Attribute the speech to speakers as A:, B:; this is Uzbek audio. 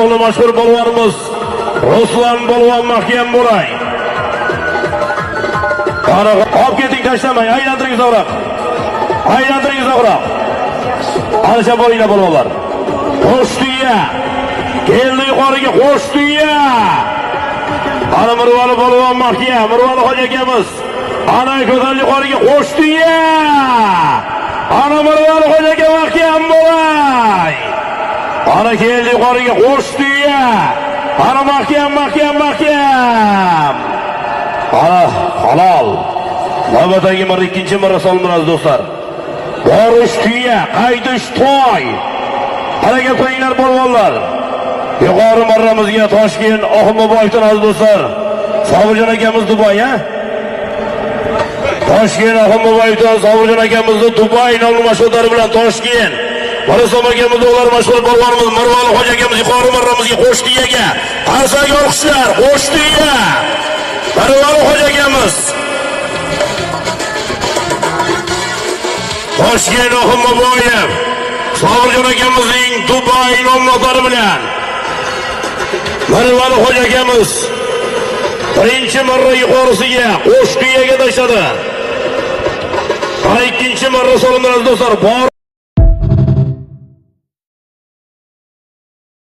A: nomli mashhur polvonimiz Ruslan polvon mahkam bo'lay. Qani, olib keting, tashlamang, aylantiring uzoqroq. Aylantiring uzoqroq. Alisha bo'linglar, polvonlar. Qo'sh tuya. Keldi yuqoriga qo'sh tuya. Ana Mirvali polvon mahkam, Mirvali hoji akamiz. Ana ko'tarildi yuqoriga qo'sh tuya. Ana Mirvali hoji aka mahkam bo'lay. Ana keldi yuqoriga qo'sh tuya. Ana mahkam, mahkam, mahkam. Ana halol. Navbatdagi marra, ikkinchi marra solinadi, do'stlar. Borish tuya, qaytish toy. Harakat qilinglar, polvonlar. Yuqori marramizga Toshkent Oxunboboyevdan, aziz do'stlar. Sobirjon akamiz Dubay, ha? Toshkent Oxunboboyevdan Sobirjon akamizni Dubay nomli mashhurlari bilan Toshkent. Barisom akamiz ular mashhur polvonimiz Mirvali hoji akamiz yuqori marramizga qo'sh tuyaga. Qarsak olqishlar, qo'sh tuya. Mirvali hoji akamiz. Toshkent Oxunboboyev Sobirjon akamizning Dubay nomlari bilan Mirvali hoji akamiz birinchi marra yuqorisiga qo'sh tuyaga tashladi. Mana ikkinchi marra solinadi, do'stlar. Bor.